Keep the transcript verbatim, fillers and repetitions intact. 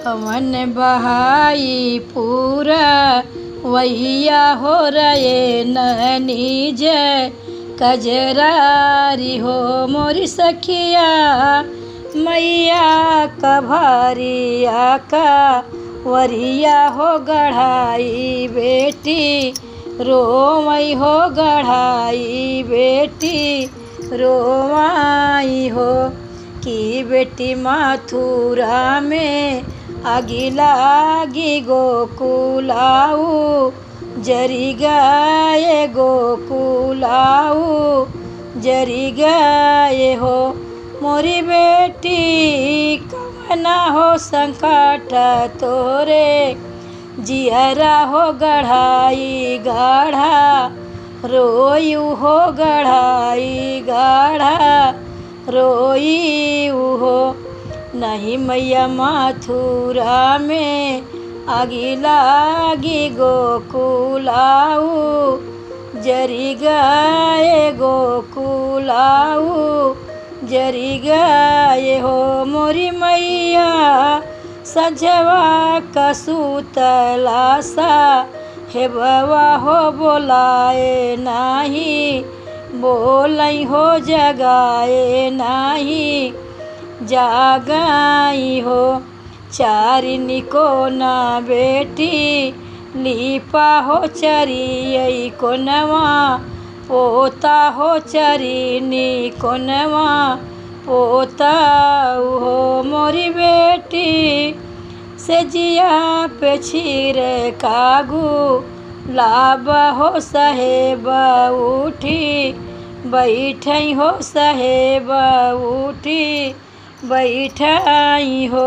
कवन बहाई पूरा वहिया हो रहे नैनी जय कजरारी हो मोरी सखिया। मैया कभरिया का वरिया हो गढ़ाई बेटी रोवई हो गढ़ाई बेटी रोवाई हो। कि बेटी मथुरा में आगी लागी गोकुलाऊ जरी गए गोकुलाऊ जरी गए हो। मोरी बेटी कवना हो संकट तोरे जियरा हो गढ़ाई गढ़ा रोयू हो गढ़ाई गढ़ा रोई उहो। नहीं मैया मथुरा में आगी लागी गोकुलाऊ जरी गए गोकुलाऊ जरी गए हो मोरी मैया। सजवा का सूतला सा हे बवा हो बोलाए नाही बोलई हो जगाए नाही जागाई हो। चारिनी कोना बेटी लीपा हो चरियई कोनवा पोता हो चरिनी कोनवा पोता हो मोरी बेटी। से जिया पे छीरे कागू लाब हो सहेब उठी बैठई हो सहेब उठी बैठई हो।